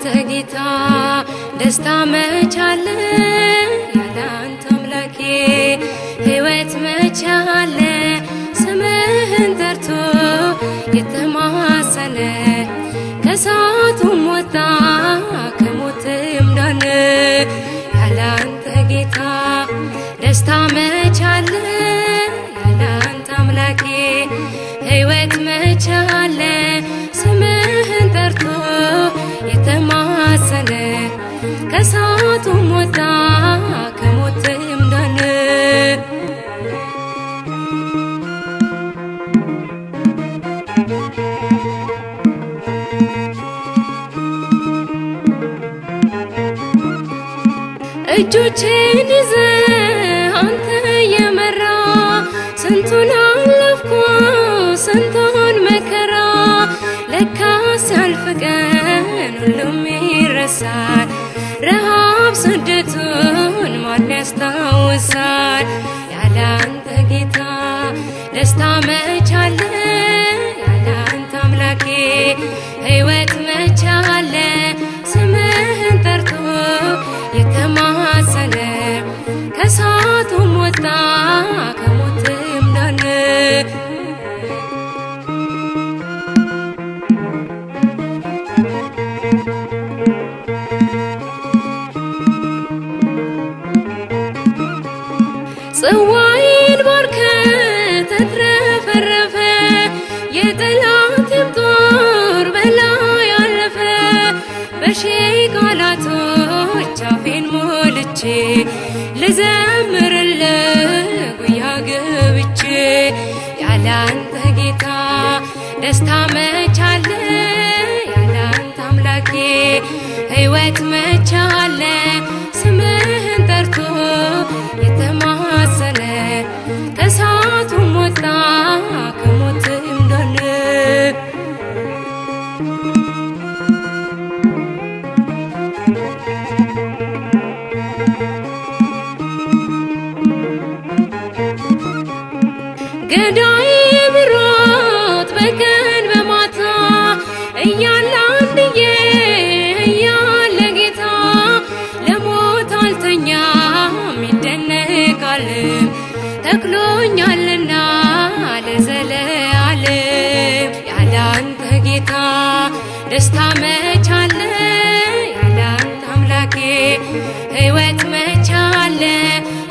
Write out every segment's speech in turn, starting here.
ያላንተ ጌታ ደስታ መቻለ፣ ያላንተ አምላኬ ሕይወት መቻለ። ስምህን ጠርቶ የተማሰነ ከእሳቱም ወጣ ከሞትም ዳነ። ያላንተ ጌታ ደስታ መቻለ፣ ያላንተ አምላኬ ሕይወት መቻለ። ስምህን ጠርቶ የተማሰነ ከእሳቱም ወጣ ከሞትም ዳነ። እጆቼን ይዘህ አንተ የመራ ስንቱን አለፍኩ ስንቱን መከራ። ለካ ሲያልፍ ቀን ሁሉም ይረሳል፣ ረሃብ ስደቱን ማን ያስታውሳል? ያላንተ ጌታ ደስታ መቻለ፣ ያላንተ አምላኬ ሕይወት መቻለ። ስምህን ጠርቶ የተማሰነ ከእሳቱም ወጣ ከሞትም ዳነ። ጽዋዬን ባርከ ተትረፈረፈ፣ የጠላቴም ጦር በላይ አለፈ። በሺህ ቃላቶች አፌን ሞልቼ ልዘምርልህ ጉያ ገብቼ። ያላንተ ጌታ ደስታ መቻለ፣ ያላንተ አምላኬ ሕይወት መቻለ። ስምህን ጠርቶ የተማሰነ ከእሳቱም ወጣ ከሞትም ዳነ። ገዳይ ብሮት በቀን በማታ እያለ አንድዬ እያለ ጌታ፣ ለሞት አልተኛም ይደነቃል ተክሎኛልና ለዘለዓለም። ያላንተ ጌታ ደስታ መቻለ፣ ያላንተ አምላኬ ሕይወት መቻለ።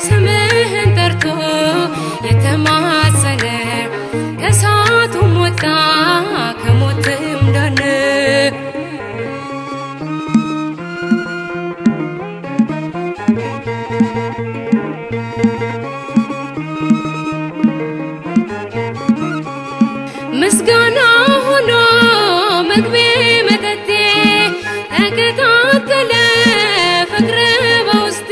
ስምህን ጠርቶ የተማሰነ ከእሳቱም ወጣ ከሞትም ዳነ። ምስጋና ሆኖ ምግቤ መጠጤ ተቀጣጠለ ፍቅር በውስጤ።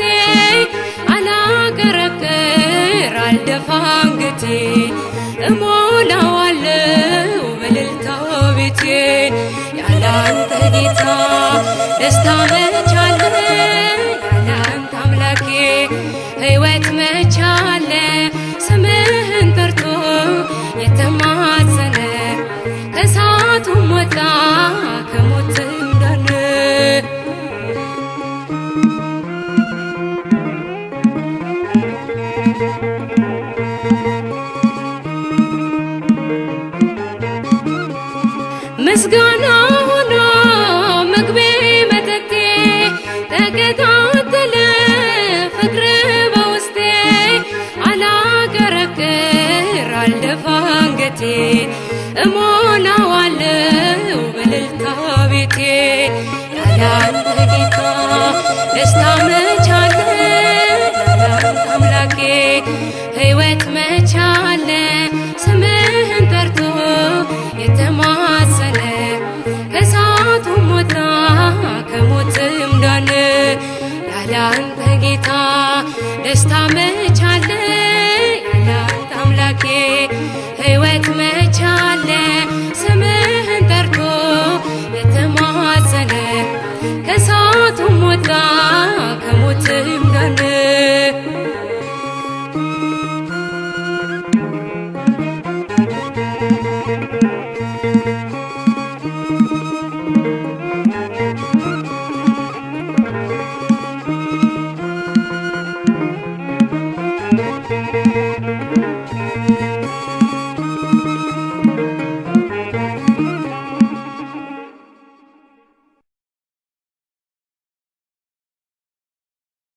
አላቀረቅር አልደፋ አንገቴን እሞላዋለሁ በእልልታ ቤቴን። ያላንተ ጌታ ደስታ መቻለ፣ ያላንተ አምላኬ ሕይወት መቻለ። ስምህን ጠርቶ የተማጸነ ከእሳቱም ወጣ ከሞትም ዳነ። ምስጋና ሆኖ ምግቤ መጠጤ ተቀጣጠለ ፍቅር በውስጤ። አላቀረቅር አልደፋ አንገቴን እሞላዋለሁ በእልልታ ቤቴን። ያላንተ ጌታ ደስታ መቻለ፣ ያላንተ አምላኬ ሕይወት መቻለ። ስምህን ጠርቶ የተማሰነ ከእሳቱም ወጣ ከሞትም ዳነ። ያላንተ ጌታ ደስታ